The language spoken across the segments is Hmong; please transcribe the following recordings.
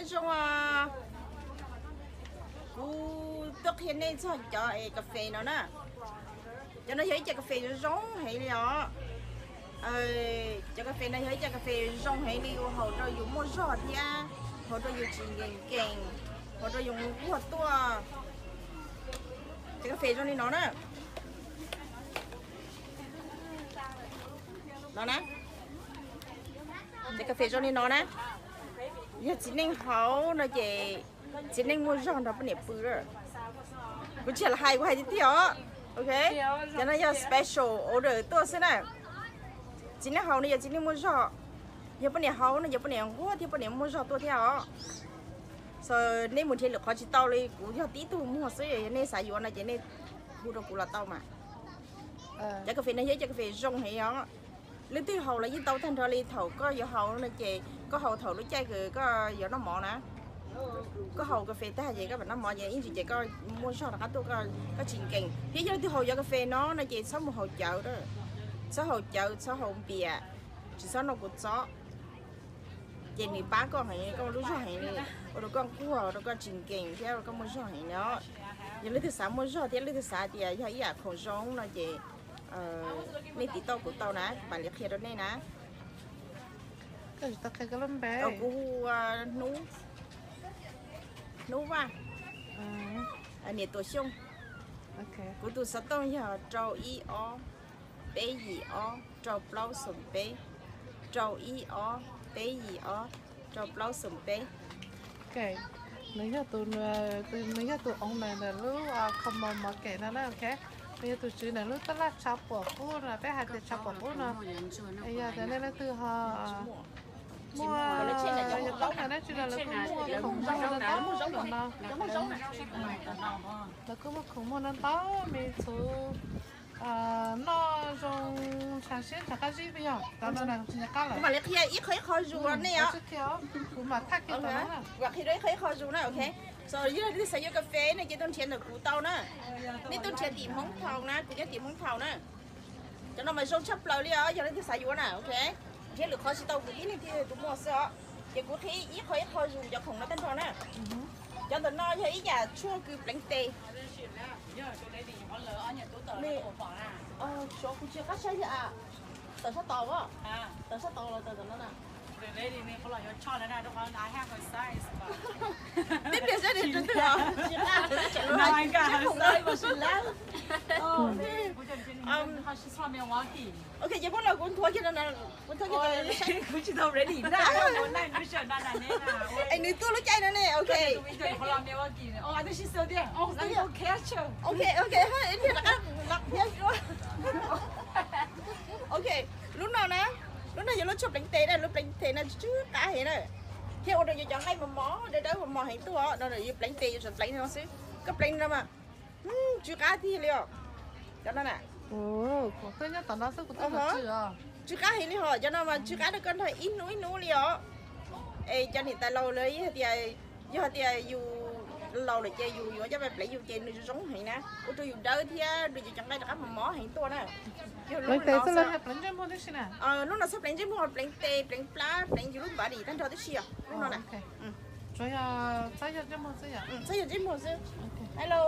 Zoo, kuv tuaj qhia nej txog cov es kas fes no na. Cov no yog ib co kas fes zoo heev li os. Cov kas fes no yog ib co kas fes zoo heev li uas haus rau yus muaj zog thiab haus rau yus tsis nkees nkees, haus rau yus nquag tuaj. Cov kas fes zoo li no na. No na, cov kas fes zoo li no na, yog txiv neej haus no ces txiv neej muaj zog nrog poj niam pw. Kuv tsis los hais, kuv hais tiag tiag os. Ok, cov no yog special order tuaj xwb na. Txiv neej haus no yog txiv neej muaj zog, yog poj niam haus no yog poj niam nquag thiab poj niam muaj zog tuaj thiab os. So nej mus nrhiav lwm qhov tsis tau li, kuv yog tib tug muag xwb, yog nej xav yuav no ces nej hu rau kuv los tau mas. Cov kas fes no yog ib co kas fes zoo heev os. Leej twg haus los yeej tau tag nrho li. Thaum koj yuav haus no ces koj haus thaum lub caij kws koj yuav noj mov na. Koj haus kas fes tag ces koj mam noj mov ces ib ntsis ces koj muaj zog rov qab tuaj, koj tsis nkees. Thiab yog leej twg haus cov kas fes no no ces txhob mus haus cawv, txhob haus cawv, txhob haus npias, tsis txhob noj kua txob. Ces nws pab koj heev, koj lub zog heev li, ua rau koj nquag, ua rau koj tsis nkees thiab ua rau koj muaj zog heev li os. Yog leej twg xav muaj zog thiab leej twg xav tias yog ib yam khoom zoo no ces nej tiv tauj kuv tau na, kuv mam li qhia rau nej na. Kuv hu ua Hnub, Hnub Vaj, niam Tuam Xyooj. Kuv tus xov tooj yog rau ib ob peb yim ob rau plaub xoom peb, rau ib ob peb yim ob rau plaub xoom peb. Nws yog tus, nws yog tus owner ntawm lub Common Market no na, ok. Nws yog tus tswv ntawm lub tab laj tshav puam qub no, peb hais tias tshav puam qub no. Yog tias nej leej twg ho muaj, yog toob ntawm dab tsi los lawv kuj muaj khoom muag no ntau no. Lawv kuj muaj khoom muag no ntau me txhuv noj zoo ntshav siab ntshav qab zib puas yog? Tau no na, tsis nco qab lawm. Kuv mam li qhia ib qho ib qho zus nej os. Kuv mam thaj kiag tau na. Kuv mam qhia rau ib qho ib qho zus na, ok. So yog leej twg xav yuav kas fes no ces tuaj nrhiav ntawm kuv tau na. Nej tuaj nrhiav tim Hmoob Thaus na, kuv nyob tim Hmoob Thaus na. Cov no mas zoo tshaj plaws li os, yog leej twg xav yuav na, ok. Nrhiav lwm qhov tsis tau, kuv tib leeg thiaj yog tus muag xwb os. Ces kuv qhia ib qho ib qho zus cov khoom no tag nrho na. Cov ntawm no yog ib yam tshuaj kws pleev tes. Kuv tsis qab saib li as. Tawm sab tod, tawm sab tod los tawm ntawm no na. Tib pliag saib li tus twg os. Tsis qab, tseem lub hais tias khoom no mas tsis lab. Ok, ces muab los kuv nthuav kiag no, kuv nthuav kiag no. Es nws tuaj lub caij no ne, ok. Ok, ok, ib pliag rov qab los qhia. Ok, lub no na, lub no yog lub tshuaj pleev tes na, lub pleev tes no tsw qab heev na. Thiab ua rau yus cov nqaij mos mos dawb dawb mos mos heev tuaj no, yus pleev tes yus tsuas pleev no xwb. Koj pleev no mas tsw qab tiag li os. Cov no na, tsw qab heev li hos, cov no mas tsw qab rau koj nrog ib hnub ib hnub li os. Es cov niam tais laus lawv hais tias, yog hais tias yus laus lawm ces yus yuav coj pleev yus ces nws zoo heev na, ua rau yus dawb thiab rau yus cov nqaij rov qab mos mos heev tuaj na. Yog lub no, lub no txhob pleev ntsej muag, pleev tes, pleev plab, pleev yus lub body tag nrho tib si os, lub no na. Txhob yog ntsej muag xwb. Hello.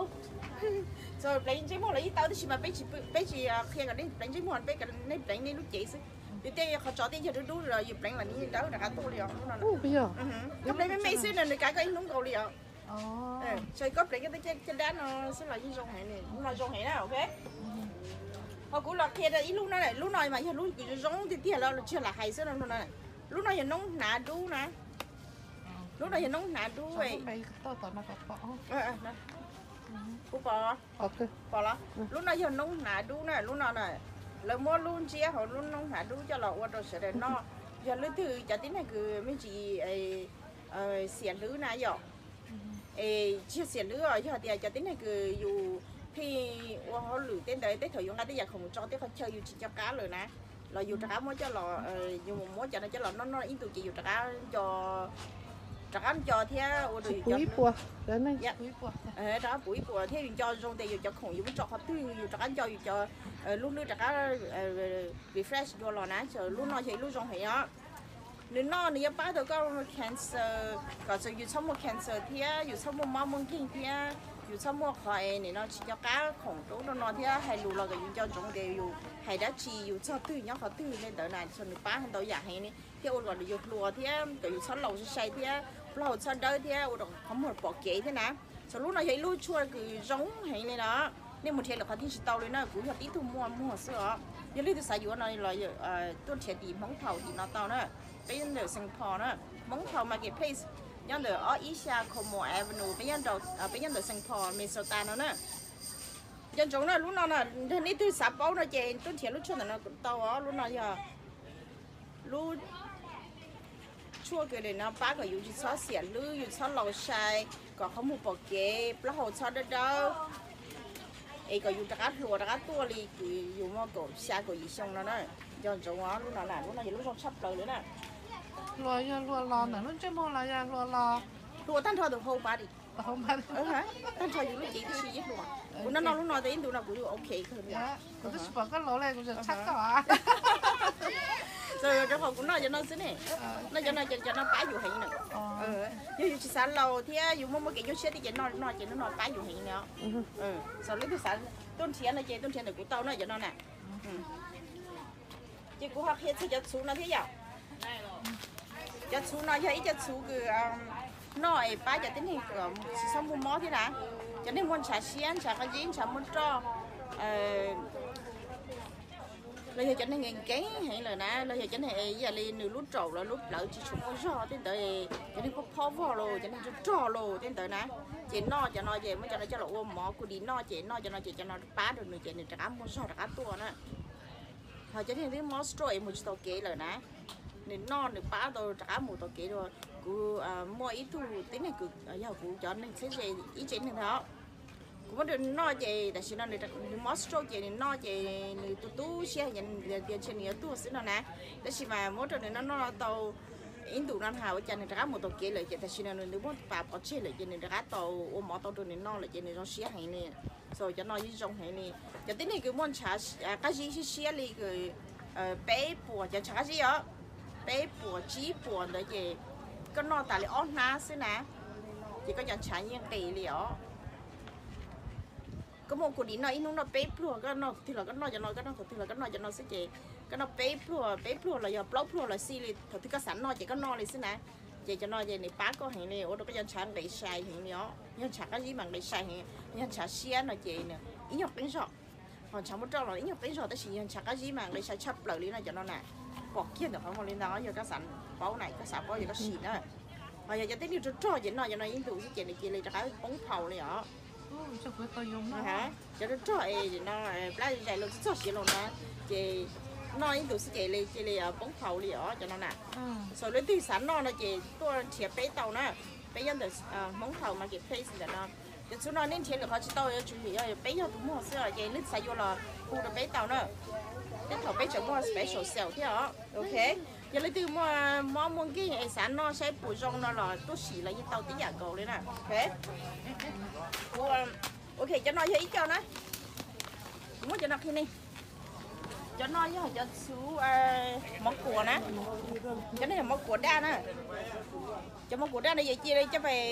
Pleev ntsej muag los yeej tau tab sis mas peb tsis, peb tsis qhia kom nej pleev ntsej muag, peb kom nej pleev nej lub cev xwb. Yus tej qhov tsov tej yawg dub dub los yus pleev los nws yeej dawb rov qab tuaj li os. Koj pleev me me xwb no nws kav koj ib hnub nkaus li os. Txawm koj pleev koj tej caj dab no xwb los yeej zoo heev, lub no zoo heev na, ok. Ho kuv los qhia rau ib lub no, lub no mas yog lub kws zoo zoo tiag tiag los tsis yog lam hais xwb no. Lub no yog noob hnav dub na. Lub no yog noob hnav dub. Kuv pom, pom los? Lub no yog noob hnav dub na, lub no na. Lawv muab lub ntsiab hauv lub noob hnav dub coj los ua rau sawv daws noj. Yog leej twg cov tib neeg kws me ntsis xiam hlwb na yom. Es tsis yog xiam hlwb os, yog tias cov tib neeg kws yus pheej ua hauj lwm tej ntawd, tej thaum yus nqa tej yam khoom mus tso tej qhov chaw yus tsis nco qab lawm na, los yus rov qab muab coj los, yus mus muab cov no coj los noj noj ib ntus ces yus rov qab nco, rov qab nco thiab ua rau yus cov, rov qab puv ib puas thiab yus nco zoo tias yus cov khoom yus muab tso qhov twg, yus rov qab nco yus cov lub hlwb rov qab refresh dua los na. Lub no yog ib lub zoo heev os. Nws noj nws yuav pab tau koj cancer, kom txawm yus txhob muaj cancer thiab yus txhob muaj mob muaj nkeeg thiab yus txhob muaj qhov es nim no tsis nco qab khoom rau ub rau no thiab hais lus los kom yus nco ntsoov tias yus hais dab tsi yus txog twg nyob qhov twg li ntawd na, nws pab ntau yam heev li thiab ua kom yus hluas thiab kom yus txhob laus sai sai thiab plaub hau txhob dawb thiab ua rau qhov muag pom kev thiab na. Txog lub no yog ib lub tshuaj kws zoo heev li no, nej mus nrhiav lwm qhov thiaj tsis tau li na, kuv yog tib tug muaj muag xwb os. Yog leej twg xav yuav no los tuaj nrhiav tim Hmoob Thaum tim no tau na. Peb nyob ntawm Saint Paul na, Hmoob Thaum Marketplace, nyob ntawm ob ib xya Como Avenue, peb nyob ntawm Saint Paul, Minnesota no na. Nco ntsoov na, lub no na, nej twg xav paub no ces tuaj nrhiav lub tshuaj ntawm no tau os. Lub no yog lub tshuaj kws no pab kom yus tsis txhob xiam hlwb, yus txhob laus sai, kom qhov muag pom kev, plaub hau txhob dawb dawb, es kom yus rov qab hluas rov qab tuaj li kws yus muaj kaum xya kaum yim xyoo no na. Nco ntsoov os, lub no na, lub no yog lub zoo tshaj plaws li na. Hluas yog hluas los ntawm lub ntsej muag los yog hluas los? Hluas tag nrho tus hau pa di. Tag nrho yus lub cev tib si yeej hluas. Kuv noj noj lub no tau ib ntus no kuv ok kawg li. Kuv twb tsis pom koj laus li, kuv tseem tshaj koj. Rau qhov kuv noj cov no xwb ne. Noj cov no, cov no pab yus heev na. Yog yus tsis xav laus thiab yus muaj muaj kev nyuaj siab thiab ces noj no ces noj no pab yus heev li os. Xav leej twg xav tuaj nrhiav no ces tuaj nrhiav ntawm kuv tau na, cov no na. Ces kuv ho qhia txog cov txhuv no thiab yom. Cov txhuv no yog ib co txhuv kws noj es pab cov tib neeg tsis txhob muaj mob thiab na. Cov neeg muaj ntshav siab, ntshav qab zib, ntshav muaj roj, los yog cov neeg nkees nkees heev lawm na, los yog cov neeg ib yam li nws lub raum los lub plawv tsis tshua muaj zog tej ntawd, cov neeg phob phob vog los, cov neeg rog rog los tej ntawd na, ces noj cov no ces muab cov no coj los ua mov kuv dim noj ces noj cov no ces cov no pab rau nws ces nws rov qab muaj zog rov qab tuaj na. Ho cov neeg twb mob stroke es mus tsis tau kev lawm na, nws noj nws pab tau rov qab mus tau kev dua. Kuv muaj ib tug tib neeg kws yog kuv cov neeg txheeb ze ib tsev neeg ntag. Kuv muab rau nws noj ces tam sim no nws mob stroke ces nws noj ces nws tu tu siab tias ntshe nws yuav tuag xwb no na. Tab sis mas muab rau nws noj noj tau ib ntus no na ua cas nws rov qab mus tau kev lawm ces tam sim no nws muaj pas pov tseg lawm ces nws rov qab tau ua mov tau rau nws noj lawm ces nws zoo siab heev li. So cov no yeej zoo heev li. Cov tib neeg kws muaj ntshav qab zib siab siab li kws peb puas, cov ntshav qab zib os, peb puas tsib puas ntawd ces koj noj tas li ob hnab xwb na, ces koj cov ntshav yeej nqis li os. Koj muaj kuv dim noj ib hnub noj peb pluag, koj noj thaum twg los koj noj cov no, koj noj thaum twg los koj noj cov no xwb ces koj noj peb pluag, peb pluag los yog plaub pluag los xij li thaum twg koj xav noj ces koj noj li xwb na. Ces cov no ces nws pab koj heev li, ua rau koj cov ntshav nqis sai heev li os. Yog ntshav qab zib mas nqis sai heev, yog ntshav siab no ces ib nyuag qeeb zog. Ho ntshav muaj roj los ib nyuag qeeb zog tab sis yog ntshav qab zib mas nqis sai tshaj plaws li no cov no na. Pom kiag ntawm qhov muag li ntawd yog koj xav paub na, koj xav paub yog koj sim na. Ho yog cov tib neeg rog rog ces noj cov no ib ntus xwb ces nws cia li rov qab poob phau li os. Cov rog rog es no plab zais los txog siav los na, ces noj ib ntus xwb ces cia li poob phau li os cov no na. Xav leej twg xav noj no ces tuaj nrhiav peb tau na, peb nyob ntawm Hmoob Thaum Marketplace ntawm no. Cov txhuv no nej nrhiav lwm qhov tsis tau, yuav tsum yog peb yog tus muag xwb os, ces leej twg xav yuav los hu rau peb tau na. Tej thaum peb tseem muaj special sale thiab os. Ok, yog leej twg muaj mob muaj nkeeg es xav noj saib puas zoo no los tuaj sim los yeej tau tib yam nkaus li na. Ok, cov no yog ib co na. Kuv muab cov no qhia nej. Cov no yog cov txhuv mov kuam na. Cov no yog mov kuam daj na. Cov mov kuam daj no yog cia li coj pais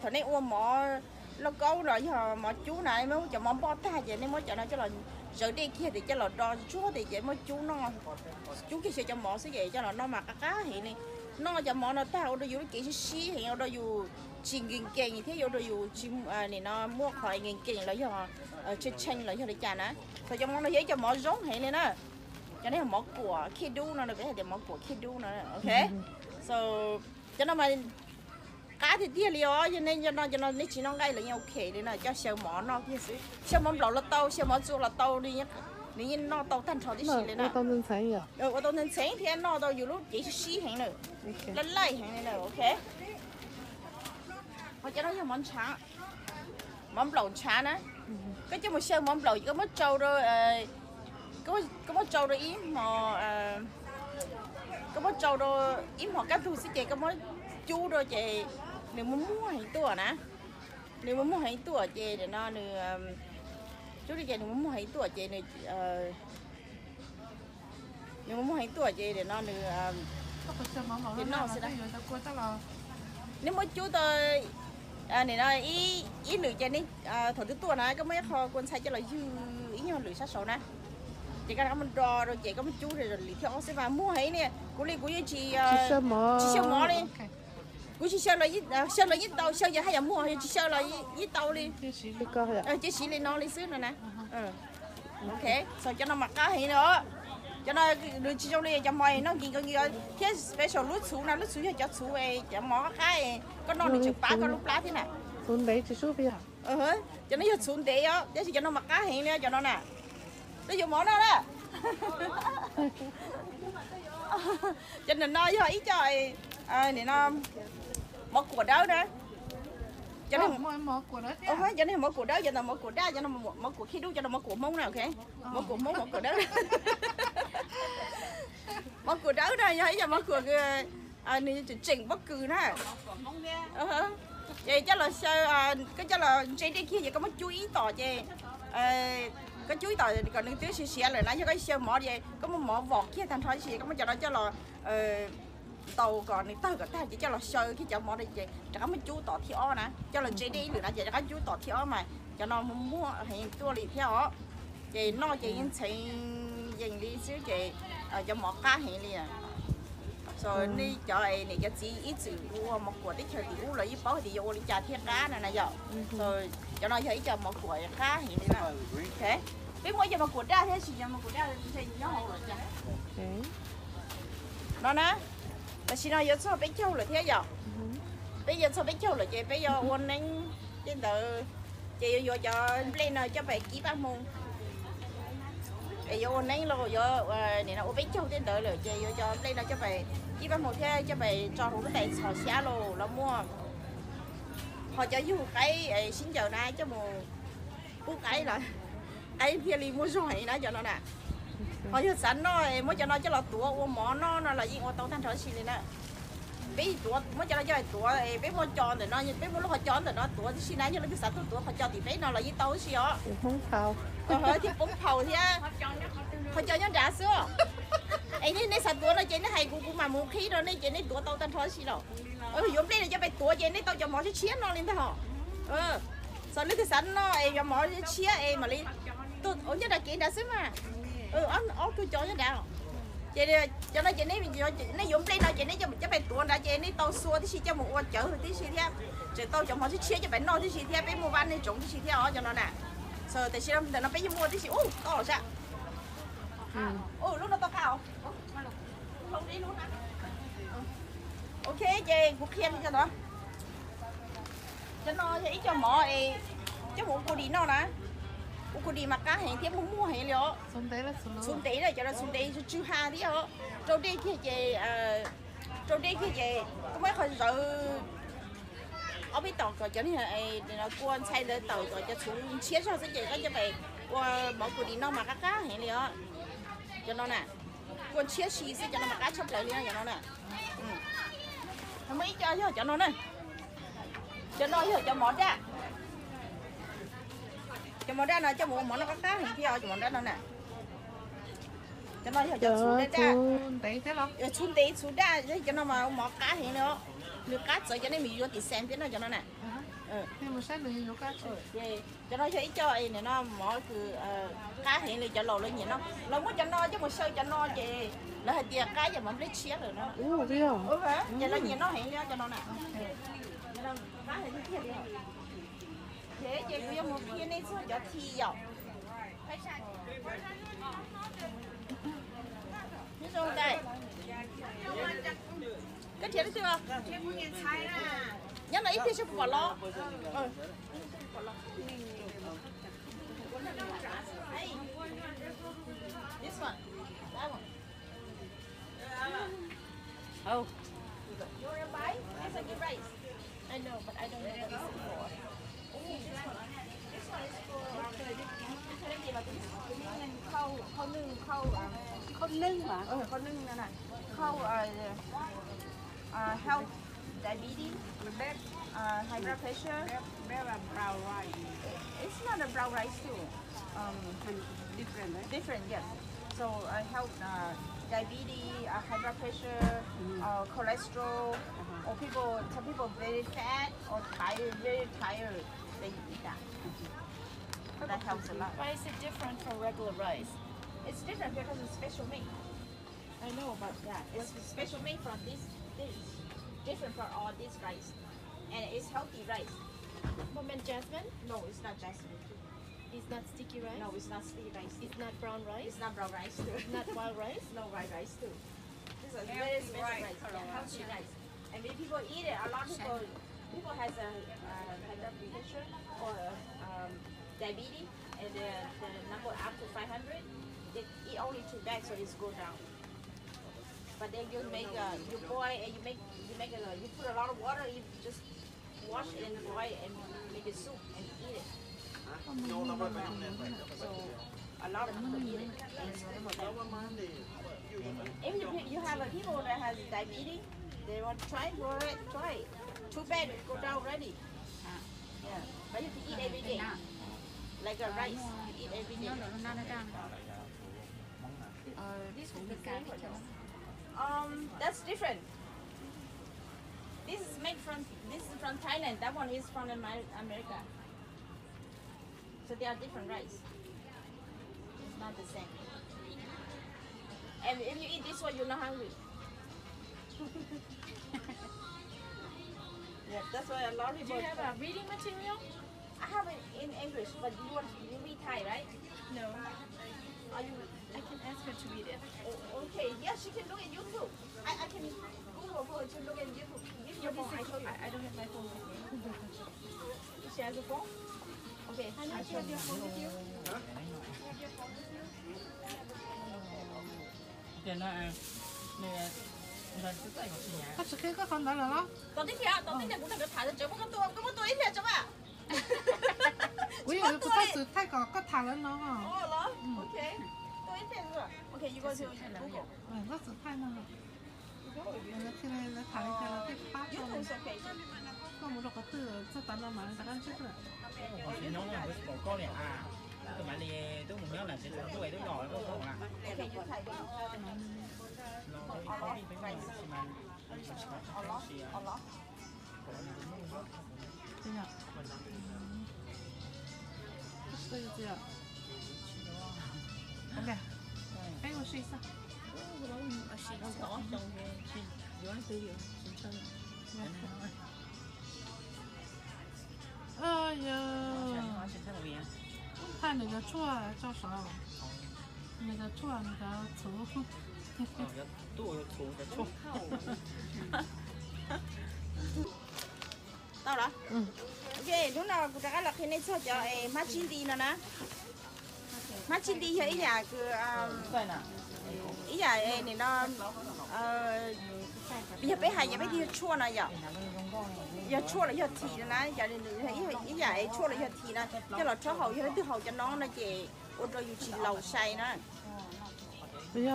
thaum nej ua mov lauj kaub los yog mov cub na, nej muab cov mov npoj tag ces nej muab cov no coj los zawv dej kiag ces coj los do tsuag tes ces muab cub noj. Cub kiag xyaw cov mov xwb ces coj los noj mas qab qab heev li. Noj cov mov no tag ua rau yus lub cev sib sib heev, ua rau yus tsis nkees nkees thiab ua rau yus tsis, nim no muaj qhov nkees nkees los yog tshee tshee los yog li cas na. Txawm cov mov no yog ib cov mov zoo heev li na. Cov no yog mov kuam khij dub no, peb hais tias mov kuam khij dub no. Ok, so cov no mas qab tiag tiag li os. Yog nej nco no cov no nej tsis noj nqaij los yeej ok li na, coj xyaw mov noj kiag xwb. Xyaw mov nplaum los tau, xyaw mov txua los tau, nws yeej noj tau tag nrho tib si li na. Ua tau ntxhee ntxhee thiab noj tau yus lub cev sib sib heev na, laij laij heev li na. Ok, ho cov no yog mov ntshav, mov nplaum ntshav na. Koj coj mus xyaw mov nplaum, koj muab tsau rau, koj muab tsau rau ib hmos, koj muab tsau rau ib hmos kaj ntug xwb ces koj muab cub rau ces nws muag muag heev tuaj na. Nws muag muag heev tuaj ces nim no nws, cub rau ces nws muag muag heev tuaj ces nws, nws muag muag heev tuaj ces nim no nws Ces noj xwb na. Neb muab cub tau, nim no ib lwm ces neb thaum twg tuaj na koj muab ib qho kua ntxhai coj los ywg ib nyuag lwm sab saud na. Ces koj rov qab mus do rau ces koj muab cub li thiab ob xwb mas muag heev li. Kuv li kuv yeej tsis, tsis xyaw mov li. Kuv tsis xyaw los, xyaw los yeej tau, xyaw yog haj yam muag, yog tsis xyaw los yeej tau li. Cia siv li no li xwb no na. Ok, cov no mas qab heev li os. Cov no nws tsis zoo li cov mov noj nkis nkis thiab special lub txhuv no, lub txhuv yog cov txhuv cov mov qab qab, koj noj nws tseem pab koj lub plab thiab na. Txhuv ntev tsis sub. Cov no yog txhuv ntev os, tab sis cov no mas qab heev li cov no na. Twb yuav mov noj na. Cov no yog ib co, nim no mov kuam dawb na. Cov no mov kuam dawb, cov no mov kuam daj, cov no mov kuam khib dub, cov no mov kuam Hmoob na, ok. Mov kuam Hmoob, mov kuam dawb. Mov kuam dawb na yog ib co mov kuam, nws tseem tseem pob kws na. Ces coj los xyaw, koj coj los ntse dej kiag ces koj muab cub ib tom ces, koj cub ib tom kom nws twb siav siav lawm na, yog koj xyaw mov ces koj muab mov vom kiag tag nrho ces koj muab cov no coj los ntaus kom nws tawg kom tag ces coj los xyaw kiag cov mov ces rov qab muab cub tom thib ob na, coj los ntse dej ib lwm na ces rov qab cub tom thib ob mas cov no muag heev tuaj li thiab os. Ces noj ces yeej ntxhee yees li xwb ces cov mov qab heev li. So nej cov niam cov txiv ib txwm ua mov kuam teb chaws tim ub los yeej paub hais tias yuav ua li cas thiaj qab na na yom. So cov no yog ib co mov kuam qab heev li na. Peb muaj ib co mov kuam daj thiab, tab sis cov mov kuam daj ntshe nyob hauv lawm cas. No na, tam sim no yuav txog peb caug lawm thiab yom. Peb yuav txog peb caug lawm ces peb yuav ua neeb tej ntawd, ces yuav yuav cov nplej no coj pais kib paj hmoo. Es yuav ua neeb los yuav nim no ua peb caug tej ntawd lawm ces yuav cov nplej no coj pais kib paj hmoo thiab coj pais tso rau lub tais txhos xyab los los muaj. Ho cov yug qaib sib ncaws na coj mus pub qaib los qaib thiaj li muaj zog heev na cov no na. Ho yog xav noj muab cov no coj los tuav ua mov noj no los yeej ua tau tag nrho si li na. Peb tuav, muab cov no coj los tuav, peb muaj co ntawm no, peb muaj lub qhov co ntawm no tuav tib si na, yog leej twg xav tuaj tuav qhov co tim peb no los yeej tau tib si os. Thiab poob phau thiab. Qhov co nyob nrad xwb. Es nej xav tuav no ces nej hais kuv, kuv mam mus qhib rau nej ces nej tuav tau tag nrho si los. Yuav nplej no coj pais tuav ces nej tau cov mov tshiab tshiab no li ntag hos. Txawm leej twg xav noj es yuav mov tshiab es mam li tuaj nyob nram kev nrad xwb mas. Ob tug co nyob nrad. Ces cov no ces nej yuav nplej no ces nej coj pais tuav nrad ces nej tau xua tib si coj mus ua cawv tib si thiab. Tseem tau cov mov tshiab tshiab coj pais noj tib si thiab, peb muaj vaj neeg tsoom tib si thiab os cov no na. Tam sim no ntawm no peb yeej muaj tib si ub toj sab. Ub lub no toj qab os. Ok, ces kuv qhia li cov no. Cov no yog ib co mov es coj mus ua kuv dis noj na. Ua kuv dis mas qab heev thiab muag muag heev li os. Txhuv ntev na, cov no txhuv ntev tsw ha thiab os. Rau dej kiag ces, rau dej kiag ces koj muab ib qho zawv ob peb tom kom cov kua ntxhai ntawd tawm kom cov txhuv ntshiab zog xwb ces koj coj pais ua mov kuv dis noj mas qab qab heev li os. Cov no na, kua ntshiab si xwb cov no mas qab tshaj plaws li no cov no na. Muaj ib co yog cov no na. Cov no yog cov mov daj. Cov mov daj no coj mus ua mov noj qab qab heev thiab os cov mov daj no na. Cov no yog cov txhuv daj, txhuv ntev txhuv daj, cov no mas ua mov qab heev li os. Nws qab txawv cov nej mus yuav tim Xeem thiab no cov no na. Cov no yog ib co no mov kws qab heev li cov laus lawv nyiam noj. Lawv muab cov no coj mus xyaw cov no ces lawv hais tias qab yam mov nplej tshiab lawm no. Ces lawv nyiam noj heev li cov no na. Ces kuv yuav mus qhia nej txog cov thi yom. Koj nrhiav leej twg? Nyob no ib pliag seb puas pom los. This one. That one. Oh. You wanna buy? It's a good rice. I know, but I don't know what it's for. This one is for, um, khau, khau nws, khau, um, khau nws mà, ừ, khau nws nè, nè. Khau, uh, uh, health, diabetes, uh, high blood pressure. It's not a brown rice too. Um, different, right? Different, yes. So, uh, health, uh, diabetes, uh, high blood pressure, uh, cholesterol, or people, some people very fat or tired, very tired, they eat that. That helps a lot. Why is it different from regular rice? It's different because it's special made. I know, but yeah, it's special made from this. This different from all this rice, and it's healthy rice. Woman jasmine? No, it's not jasmine. It's not sticky rice? No, it's not sticky rice. It's not brown rice? It's not brown rice too. Not wild rice? No wild rice too. This is very special rice. Yeah, healthy rice. And when people eat it, a lot of people, people has a uh, high blood pressure or um, diabetes, and the, the number up to five hundred, they eat only two bags, so it's go down. But then you make a, you boil and you make, you make a, you put a lot of water, you just wash and boil and make a soup and eat it. So a lot of people eat it. If you, you have a people that has diabetes, they want to try, go ahead, try it. Too bad, it go down already. Yeah, but you can eat every day. Like a rice, you eat every day. Um, that's different. This is made from, this is from Thailand. That one is from Amer- America. So they are different rice. It's not the same. And if you eat this one, you're not hungry. Yeah, that's why a lot of people. Do you have a reading material? I have it in English, but you want, you read Thai, right? No. Are you? I can ask her to read it. Oh, okay. Yeah, she can look at YouTube. I, I can Google for her to look at YouTube. Give me your phone, I show you. I, I don't have my phone with me. She has a phone? Okay. Honey, do you have your phone with you? Do you have your phone with you? Koj tsis qhia koj qhov ntawd lawm los? Tos tib pliag, tos tib pliag, kuv nrog koj tham, tseem muab koj tua, koj muab tua ib pliag tso mas. Kuv yeej yuav tus txoj xwm thaij kom koj tham lawv no. Tua ib pliag, okay, you go to Google. Txoj xwm thaij no. Lawv thiaj li lawv tham li cas lawv thiaj pab tau. Koj mus rau qhov twg txog tav no mas rov qab ntsib lawm. Tus mam li twb mus nyob lawm tsev txhua tuaj twb los koj na. Peb ua si xwb. Thaij nws cov tshuaj tso saud. Nws cov tshuaj, nws cov txhuv. Tau los? Ok, hnub no kuv rov qab los qhia nej txog cov hmab tsib nti no na. Hmab tsib nti yog ib yam kws, ib yam nim no, yog peb hais yog peb tias yog tshuaj no yom. Yog tshuaj los yog this no na, ib yam tshuaj los yog this no coj los rhaub haus, yog leej twg haus cov no no ces ua rau yus tsis laus sai na. Ua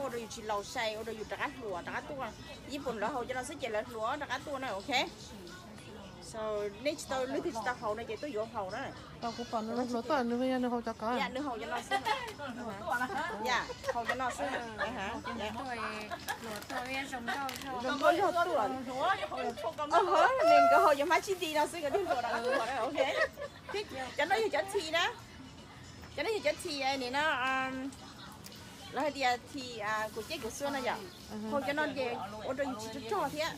rau yus tsis laus sai, ua rau yus rov qab hluas rov qab tuaj. Ib puas lawv haus cov no xwb ces lawv hluas rov qab tuaj na, ok. So nej tsis tau, leej twg tsis tau haus no ces tuaj yuav haus na. Kuv pom nws hluas tuaj, nws yog nws haus cov ko. Yam nws haus cov no xwb. Yam haus cov no xwb. Zoo nkauj yog tuaj. Nws nkawd haus cov hmab tsib nti no xwb nkawd thiaj hluas rov qab tuaj na, ok. Cov no yog cov this na. Cov no yog cov this nim no lawv hais tias this kuv ceb kuv xua no yom. Haus cov no ces ua rau yus tsis rog rog thiab,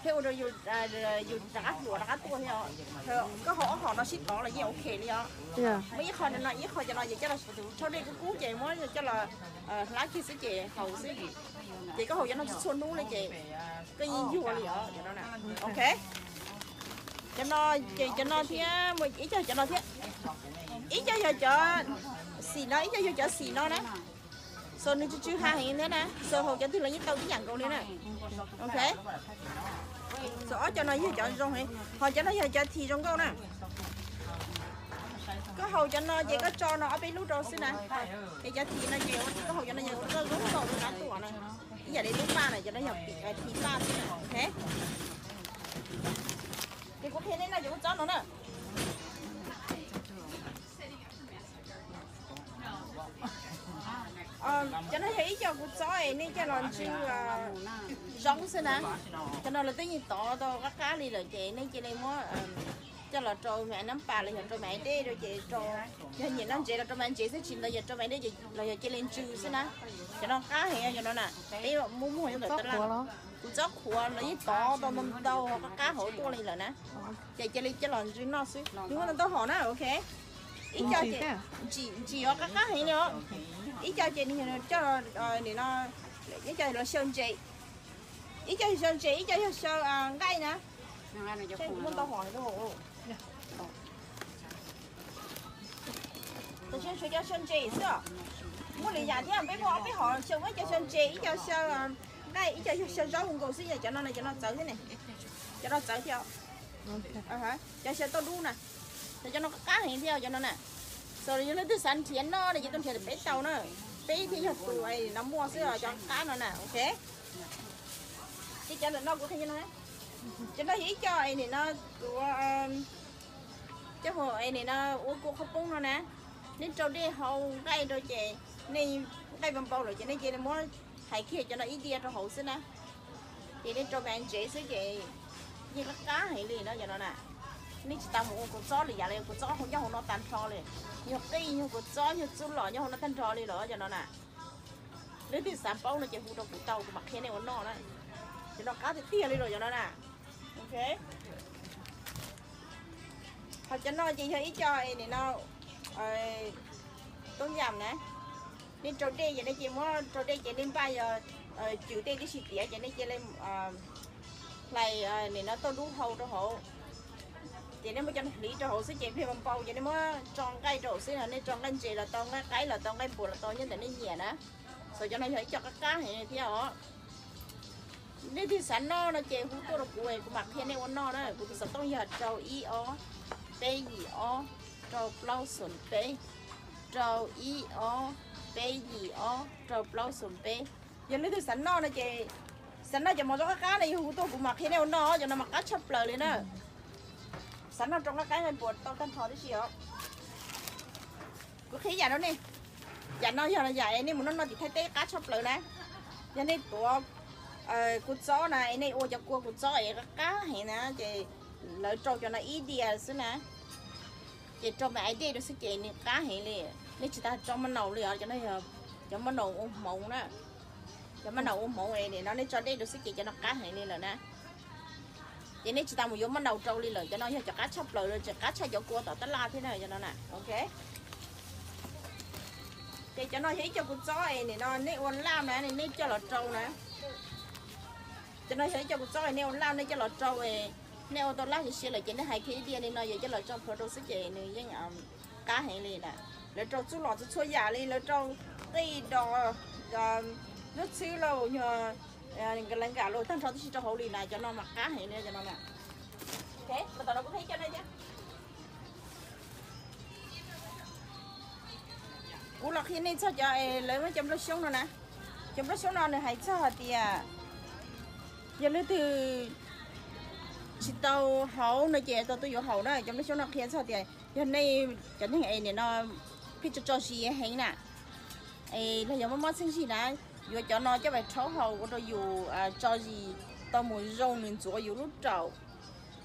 thiab ua rau yus rov qab hluas rov qab tuaj thiab. Koj haus ob hom no sib tov los yeej ok li os. Muaj ib qho no, ib qho cov no ces coj los rhaub dej kub kub ces muab coj los hlab kiag xwb ces haus xwb. Ces koj haus cov no txhua hnub li ces koj yeej yuag li os. Ok. Cov no ces cov no thiab, ib co cov no thiab. Ib co yog cov xim no, ib co yog cov xim no na. So nws tsw tsw ha heev thiab na, so haus cov twg los yeej tau tib yam nkaus li na. Ok. So ob co no yog cov zoo heev, ho cov no yog cov this zoo nkauj na. Koj haus cov no ces koj tso no ob peb lub rau xwb na. Es cov this no ces koj haus cov no yog koj zoo nkauj rau rab tuaj na. Ib yam li lub paj na, cov no yog this paj xwb na, ok. Ces kuv qhia nej no ces kuv txob no na. Cov no yog ib co Kuv txob es nej coj los ntsw zoo xwb na. Cov no lawv twb yeej tov tau qab qab li lawm ces nej cia li muab coj los rau me nab pas los yog rau me dej rau ces rau, yog nyiam noj ntsev los rau me ntsev xwb, tsis ntawd yog rau me dej los yog cia li ntsw xwb na. Cov no qab heev cov no na. Peb muab muag ntawm tab laj. Kuv txob qhuav los yeej tov tau ntau ntau qab qab hauv tuaj li lawm na. Ces cia li coj los ntsw noj xwb, nws muaj ntau ntau hom na, ok. Ib co ces ntsim ntsim os, qab qab heev li os. Ib co ces nws coj nim no, ib co los xyaw ntses, ib co yog xyaw ntses, ib co yog xyaw nqaij na. Muaj ntau hom. Tam sim no xyaw ntses xwb os. Muaj lwm yam thiab, peb muaj ob peb hom xyaw, ib co xyaw ntses, ib co xyaw nqaij, ib co yog xyaw zaub nkaus xwb. Yog cov no, cov no txawv thiab ne. Cov no txawv thiab. Cov xyaw tauj dub na. Cov no qab heev thiab cov no na. Xav yog leej twg xav nrhiav noj no ces tuaj nrhiav peb tau na. Peb thiaj yog tus no muaj xwb os, cov qab no na, ok. Ces cov ntawm no kuv qhia no, cov no yog ib co es nim no kuv coj hu es nim no ua kua qhov poob no na. Nej rau dej hau nqaij rau ces nej nqaij npau npau lawm ces nej cia li muab hais kiag cov no ib diav rau hauv xwb na. Ces nej rau me ntsev xwb ces yeej qab qab heev li no cov no na. Nej tsis tas mus ua kua txob li yam li kua txob nyob hauv no tag nrho li. Nyuag qij nyuag kua txob nyuag txuj lom nyob hauv no tag nrho li los cov no na. Leej twg xav paub no ces hu rau kuv tau, kuv mam qhia nej ua noj na. Cov no qab tiag tiag li los cov no na. Ok. Ho cov no ces yog ib co es nim no toob yam na. Nej rau dej ces nej cia muab rau dej ces nej npaj yog cws tej tib si tiav ces nej cia li hlais nim no tauj dub hau rau hauv. Ces nej muab cov no hliv rau hauv xwb ces pliag npau ces nej muab tso nqaij rau hauv xwb, nej tso nqaij ntses los tau, nqaij qaib los tau, nqaij npuas los tau, nyob ntawm nej nyiam na. Xav cov no yog ib co qab qab heev thiab os. Nej twg xav noj no ces hu tuaj rau kuv, kuv mam qhia nej ua noj na. Kuv tus xov tooj yog rau ib ob peb yim ob rau plaub xoom peb, rau ib ob peb yim ob rau plaub xoom peb. Yog leej twg xav noj no ces, xav noj cov mov zaub qab qab no yog hu tuaj kuv mam qhia nej ua noj, cov no mas qab tshaj plaws li na. Xav noj rau nqaij qaib nqaij npuas tau tag nrho tib si os. Kuv qhia yam rau nej, yam no yog yam es nej mus noj noj tim Thaib teb qab tshaj plaws na. Yog nej tuav kua txob na es nej ua cov kua kua txob es qab qab heev na ces lawv rau cov no ib diav xwb na. Ces rau me aiv dej rau xwb ces nws qab heev li. Nej tsis tas rau maj naus li os, cov no yog cov maj naus ua hmoov na. Cov maj naus ua hmoov es nim no nej tso dej rau xwb ces cov no qab heev li lawm na. Ces nej tsis tas mus yuav maj naus rau li lawm, cov no yog cov qab tshaj plaws, tseem qab tshaj cov kua tom tab laj thiab na, cov no na, ok. Ces cov no yog ib co kua txob es nim no nej ua laj na, nej coj los rau na. Cov no yog ib co kua txob es nej ua laj, nej coj los rau, nej ua tau laj siav siav lawm ces nej hais kiag ib diav li no, yog coj los rau plhuav rau xwb ces nws yeej qab heev li na. Lawv rau txuj lom txhua txhua yam li, lawv rau qij dos, lub txhwb lauj, nyuag nkam lauj tag nrho tib si rau hauv li na, cov no mas qab heev li cov no na. Kuv los qhia nej txog cov es lawv muab cov nplooj xyoob no na. Cov nplooj xyoob no nws hais txog hais tias yog leej twg tsis tau haus no ces tau tuaj yuav haus na. Cov nplooj xyoob no qhia txog tias yog nej cov neeg es nim no pheej tso tso zis heev na, es los yog mob mob txheej zis na, yuav cov no coj mus rhaub haus ua rau yus tso zis tau mus zoo, nws ntxuav yus lub raum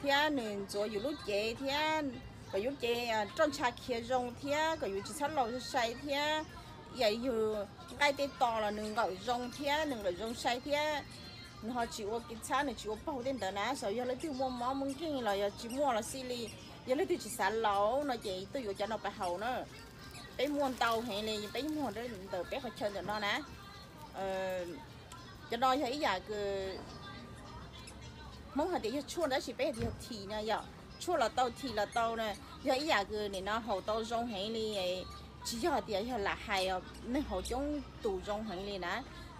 thiab nws ntxuav yus lub cev thiab kom yus lub cev roj ntsha khiav zoo thiab kom yus tsis txhob laus sai thiab. Yam yus nqaij tej tos los nws nqawm zoo thiab nws nqawm zoo sai thiab. Nws ho tsis ua kev txhab, nws tsis ua paug tej ntawd na. Xav yog leej twg muaj mob muaj nkeeg los yog tsis muaj los xij li, yog leej twg tsis xav laus no ces tuaj yuav cov no pab haus na. Peb muaj ntau heev li, peb muag ntawm peb qhov chaw ntawm no na. Cov no yog ib yam kws Hmoob hais tias yog tshuaj tab sis peb hais tias yog thim na yom. Tshuaj los tau, thim los tau na. Yog ib yam kws nim no haus tau zoo heev li, tsis yog hais tias yog lam hais, neeg haus coob tus zoo heev li na.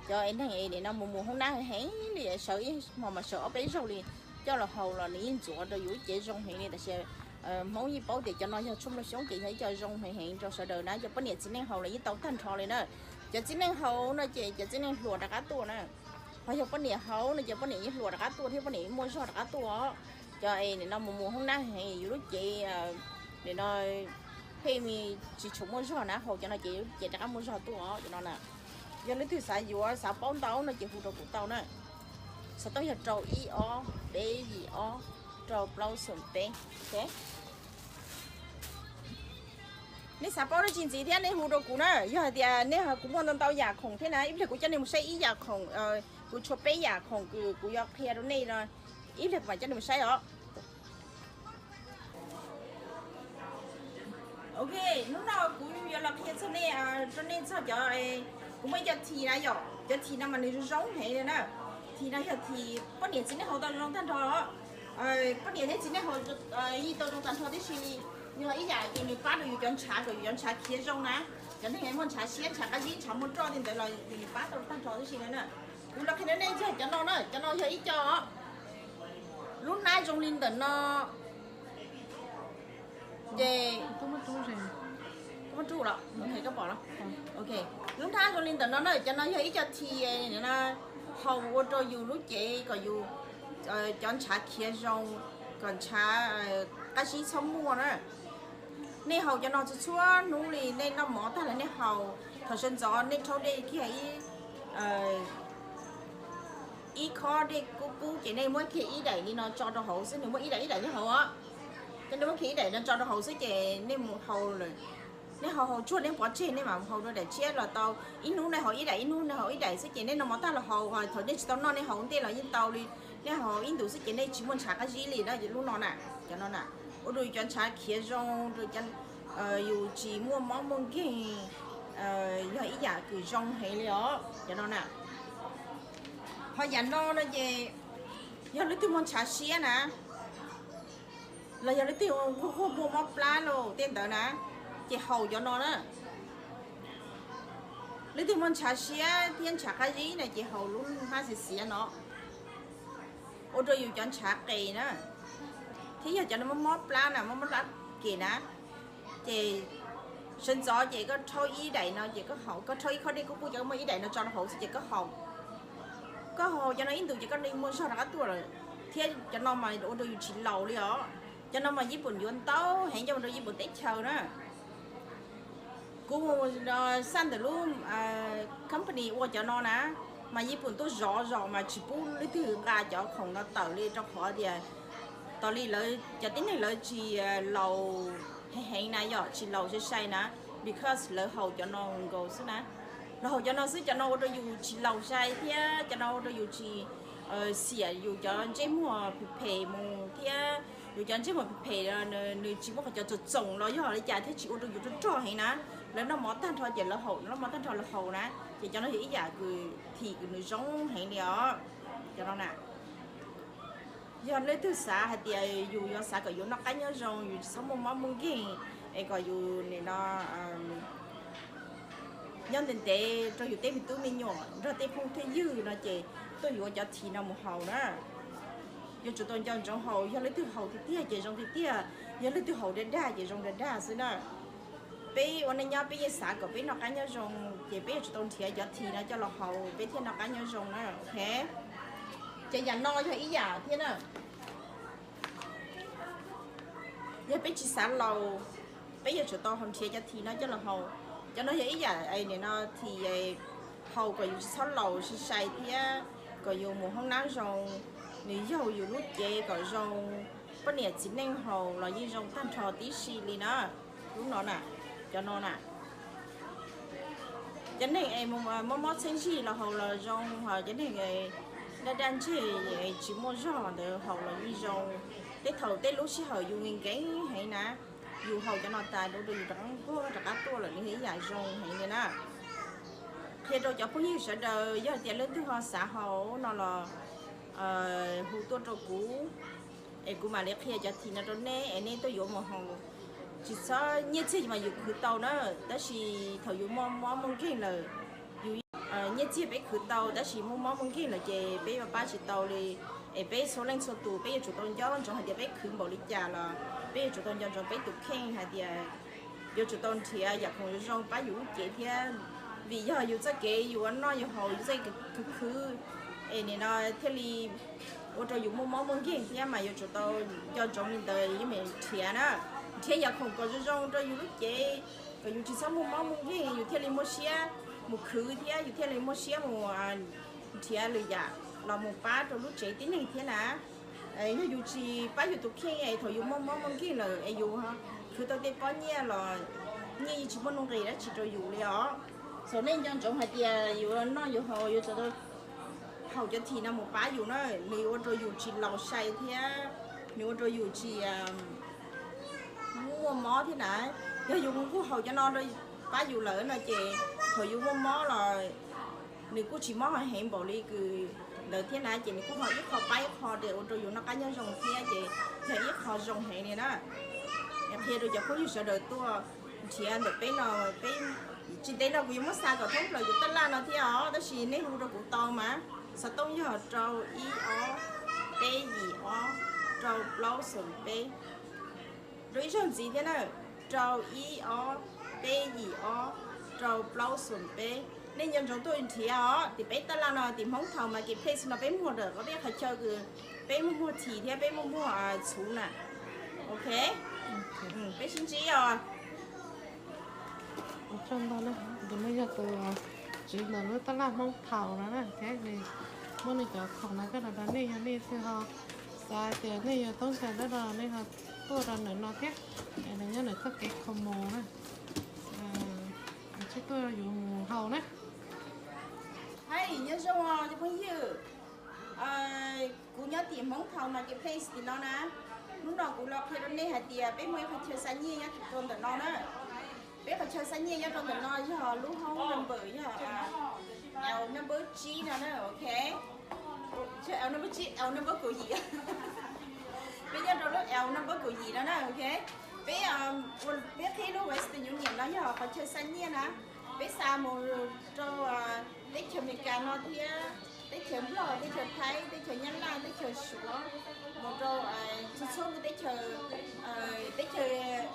Cov es neeg es nim no mus mus hoob nab heev li, sawv ib hmo mas sawv ob peb zaug li, coj los haus los nws yeej ntxuav rau yus lub cev zoo heev li. Tab sis Hmoob yeej paub tias cov no yog tshuaj nplooj xyoob ces yog ib co zoo heev heev rau sawv daws na. Cov poj niam txiv neej haus los yeej tau tag nrho li na. Cov txiv neej haus no ces cov txiv neej hluas rov qab tuaj na. Ho yog poj niam haus no ces poj niam yeej hluas rov qab tuaj thiab poj niam yeej muaj zog rov qab tuaj os. Cov es nim no mus mus hoob nab heev yus lub cev nim no pheej tsis tshua muaj zog na, haus cov no ces lub cev rov qab muaj zog tuaj os, cov no na. Yog leej twg xav yuav, xav paub ntau no ces hu rau kuv tau na. Xov tooj yog rau ib ob peb yim ob rau plaub xoom peb. Nej xav paub dab tsi ntxiv thiab nej hu rau kuv na. Yog hais tias nej, kuv muaj ntau ntau yam khoom thiab na, ib pliag kuv coj nej mus saib ib yam khoom, kuv tshuav peb yam khoom kuv yuav qhia rau nej no, ib pliag kuv mam coj nej mus saib os. Ok, hnub no kuv yuav los qhia txog nej, rau nej txog cov, kuv muaj ib co thim na yom, cov thim no mas nws zoo zoo heev li na. Thim no yog thim poj niam txiv neej haus tau zoo tag nrho. Poj niam thiab txiv neej haus yeej tau zoo tag nrho tib si li. Yog ib yam ces nws pab rau yus cov ntshav kom yus cov ntshav khiav zoo na. Cov neeg muaj ntshav siab, ntshav qab zib, ntshav muaj roj tej ntawd los nws pab tau tag nrho tib si na. Kuv los qhia nej txog cov no na, cov no yog ib co, lub hnab zoo li ntawm no. Ces, lub hnab zoo li ntawm no na, cov no yog ib co thim haus ua rau yus lub cev kom yus cov ntshav khiav zoo, kom ntshav qab zib txhob muaj na. Nej haus cov no txhua txhua hnub li, nej noj mov tag los nej haus, thaum sawv ntxov nej rhaub dej kiag ib khob dej kub kub ces nej muab kiag ib daim li no tso rau hauv xwb, nws muaj ib daim ib daim li hauv os. Ces nej muab kiag ib daim no tso rau hauv xwb ces nej mus haus lawm. Nej haus haus tsuag nej pov tseg, nej mam haus rau daim tshiab los tau. Ib hnub nej haus ib daim, ib hnub nej haus ib daim xwb ces nej noj mov tag los haus, thaum nej tsis tau noj nej haus ntej los yeej tau li. Nej haus ib ntus xwb ces nej tsis muaj ntshav qab zib li na. Lub no na, cov no na, ua rau yus cov ntshav khiav zoo, yus tsis muaj mob muaj nkeeg, yog ib yam kws zoo heev li os cov no na. Ho yam no no ces yog leej twg muaj ntshav siab na, los yog leej twg quaj quaj muaj mob plab los tej ntawd na, ces haus cov no na. Leej twg muaj ntshav siab thiab ntshav qab zib na ces haus lub hnab xiav xiav no, ua rau yus cov ntshav qes na. Thiab yog cov no mob mob plab na, mob mob plab kem na, ces sawv ntxov ces koj rhaub ib daim no ces koj haus, koj rhaub ib khob dej kub kub ces koj muab ib daim no tso rau hauv xwb ces koj haus. Koj haus cov no ib ntus ces koj muaj zog rov qab tuaj lawm. Thiab cov no mas ua rau yus tsis laus li os. Cov no mas Yiv Pum yuav ntau heev, coj mus rau Yiv Pum teb chaws na. Kuv mus xaj ntawm lub company ua cov no na, mas Yiv Pum tuaj zov zos mas tsis pub leej twg nqa cov khoom no tawm li rau qhov tias tas li lawv cov tib neeg lawv tsis laus heev heev na, yog tsis laus sai sai na, because lawv haus cov no nkaus xwb na. Lawv haus cov no xwb, cov no ua rau yus tsis laus sai thiab cov no ua rau yus tsis xiam yus cov ntsej muag phem phem mus thiab yus cov ntsej muag phem phem nws tsis muaj qhov cov txoom txoom los yog li cas thiab tsis ua rau yus rog rog heev na. Lawv noj mov tag nrho ces lawv haus, noj mov tag nrho lawv haus na, ces cov no yog ib yam kws thim kws nws zoo heev li os. Cov no na, yog leej twg xav hais tias yus yuav xav kom yus noj qab nyob zoo, yus tsis txhob muaj mob muaj nkeeg, es kom yus nim no nyob ntev ntev rau yus tej me tub me nyuam nrog tej phooj tej ywg no ces tuaj yuav cov thim no mus haus na. Yuav tsum tau nco ntsoov haus, yog leej twg haus tiag tiag ces zoo tiag tiag, yog leej twg haus dag dag ces zoo dag dag xwb na. Peb ua neej nyob peb yeej xav kom peb noj qab nyob zoo, ces peb yuav tsum tau nrhiav cov thim no coj los haus peb thiaj noj qab nyob zoo na, ok. Ces yam no yog ib yam thiab na. Yog peb tsis xav laus, peb yuav tsum tau nrhiav cov thim no coj los haus. Cov no yog ib yam nim no thim haus kom yus tsis txhob laus sai sai thiab kom yus mus hoob nab zoo, nws yaug yus lub cev kom zoo. Poj niam txiv neej haus los yeej zoo tag nrho tib si li na. Lub no na, cov no na, cov neeg es mob mob txheeb zig los haus los zoo, ho cov neeg daj daj ntseg tsis muaj zog ntawd haus los yeej zoo. Tej thaum tej lub sij hawm yus nkees nkees heev na, yus haus cov no tas ua rau yus rov qab nquag rov qab tuaj lawm, nws yog ib yam zoo heev li na. Qhia rau cov phooj ywg sawv daws, yog tias leej twg ho xav haus no los hu tuaj rau kuv, es kuv mam li qhia cov thim no rau nej es nej tuaj yuav mus haus. Tsis txhob, nyiaj txiag mas yus khwv tau na, tab sis thaum yus muaj mob muaj nkeeg lawm, yus, nyiaj txiag peb khwv tau tab sis muaj mob muaj nkeeg lawm ces peb yuav pab tsis tau li. Es peb txhua leej txhua tus peb yuav tsum tau nco ntsoov hais tias peb khwv npaum li cas los peb yuav tsum tau nco ntsoov peb tus kheej hais tias yuav tsum tau nrhiav yam khoom zoo zoo pab yus lub cev thiab, vim yog yus txoj kev yus ua noj yus haus yus txoj kev khwv khwv, es nim no thiaj li ua rau yus muaj mob muaj nkeeg thiab, mas yuav tsum tau nco ntsoov li ntawd, yus mam nrhiav na, nrhiav yam khoom kom zoo zoo rau yus lub cev, kom yus tsis txhob muaj mob muaj nkeeg yus thiaj li muaj siab mus khwv thiab yus thiaj li muaj siab mus nrhiav lwm yam los mus pab rau lub tsev tib neeg thiab na. Yog yus tsis pab yus tus kheej es thaum yus muaj mob muaj nkeeg lawm es yus khwv tau tej pob nyiaj los nyiaj yeej tsis muaj nuj nqis dab tsi rau yus li os. Txawm nej nco ntsoov hais tias yus noj yus haus yus txawm haus cov thim no mus pab yus na, nws ua rau yus tsis laus sai thiab nws ua rau yus tsis muaj mob thiab na. Yog yus kuj haus cov no pab yus lawm no ces thaum yus muaj mob los nws kuj tsis mob heev npaum li kws ntawd thiab na, ces nws kuj ho ib qho pab ib qho ces ua rau yus noj qab nyob zoo thiab ces yog ib qho zoo heev li na. Qhia rau cov phooj ywg sawv daws tuaj nrhiav ntawm peb no, peb tsis ntev no kuv yuav muab xa kom thoob plaws cov taj laj no thiab os, tab sis nej hu rau kuv tau mas. Xov tooj yog rau ib ob peb yim ob rau plaub xoom peb. Rau ib zaug ntxiv thiab na, rau ib ob peb yim ob rau plaub xoom peb. Nej nco ntsoov tuaj nrhiav os, tim peb taj laj no tim Hmoob Thaum Marketplace no peb muag ntawm qhov peb qhov chaw kws peb muaj muag thim thiab peb muaj muag txhuv na. Ok, peb sib ntsib os. Tus no yog tus tswv ntawm lub taj laj Hmoob Thaum no na, nws muab nws cov khoom no coj los rau nej, yog nej xwb ho xav tias nej yuav toob ntshai dab no nej ho tuaj rau ntawm no thiab. Nws nyob ntawm txoj kev Como na, tsib tuaj yuav mus haus na. Hais nyob zoo cov phooj ywg, kuv nyob tim Hmoob Thaum Marketplace tim no na. Hnub no kuv los qhia rau nej hais tias peb muaj ib qhov chaw xa nyiaj nyob rau ntawm no na. Peb qhov chaw xa nyiaj nyob rau ntawm no yog lub hoob number yog L number tsib no na, ok. L number tsib, L number kaum yim. Peb nyob rau lub L number kaum yim no na, ok. Peb, peb qhib lub Western Union no yog qhov chaw xa nyiaj na. Peb xa mus rau teb chaws Amelikas no thiab teb chaws Nplog, teb chaws Thaib, teb chaws Nyab Laj, teb chaws Suav, mus rau txhua txhua lub teb chaws, teb chaws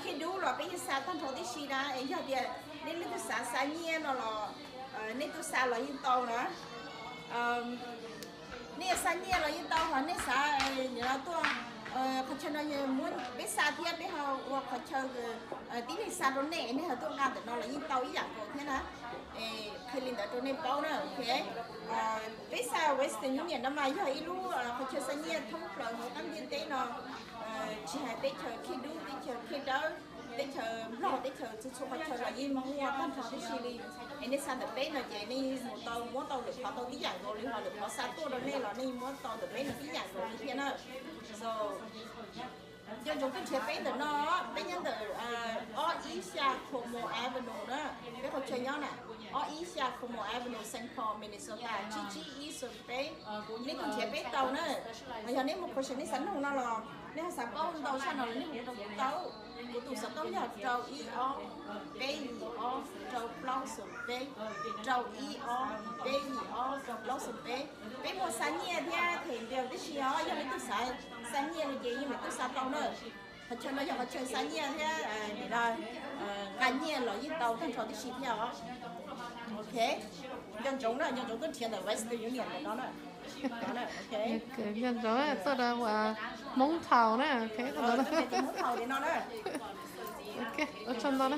khib dub los peb yeej xa tag nrho tib si na. Es yog tias nej leej twg xav xa nyiaj no los nej tuaj xa los yeej tau na. Nej yuav xa nyiaj los yeej tau, ho nej xav tuaj qhov chaw no muab peb xa thiab peb ho ua qhov chaw tib neeg xa rau nej, nej ho tuaj nqa ntawm no los yeej tau ib yam nkaus thiab na. Qhia li ntawd rau nej paub na, ok. Peb xa Western Union no mas yog ib lub qhov chaw xa nyiaj thoob plaws hauv qab ntiaj teb no, tsis hais teb chaws khib dub, teb chaws khib dawb, teb chaws Nplog, teb chaws txhua txhua qhov chaw los yeej muaj tag nrho tib si li. Es nej xa ntawm peb no ces nej mus tau muab tau lwm qhov tau tib yam nkaus li, ho lwm qhov xa tuaj rau nej los nej muab tau ntawm peb no tib yam nkaus li thiab na. So, nco ntsoov tuaj nrhiav peb ntawm no, peb nyob ntawm ob ib xya Como Avenue na, peb qhov chaw nyob na, ob ib xya Como Avenue, Saint Paul, Minnesota tsib tsib ib xoom peb. Nej tuaj nrhiav peb tau na. Yog nej muaj question nej xav nug no los nej ho xav paub ntau tshaj no los nej hu rau kuv tau. Kuv tus xov tooj yog rau ib ob peb yim ob rau plaub xoom peb, rau ib ob peb yim ob rau plaub xoom peb. Peb muaj xa nyiaj thiab them bill tib si os, yog leej twg xav xa nyiaj no ces yeej meem tuaj xa tau na. Qhov chaw no yog qhov chaw xa nyiaj thiab nqa nyiaj los yeej tau tag nrho tib si thiab os. Ok, nco ntsoov na, nco ntsoov tuaj nrhiav ntawm Western Union ntawm no na. Nco ntsoov tuaj rau Hmoob Thaum na, ok. Hmoob Thaum tim no na. Ok, ua tsaug ntau na.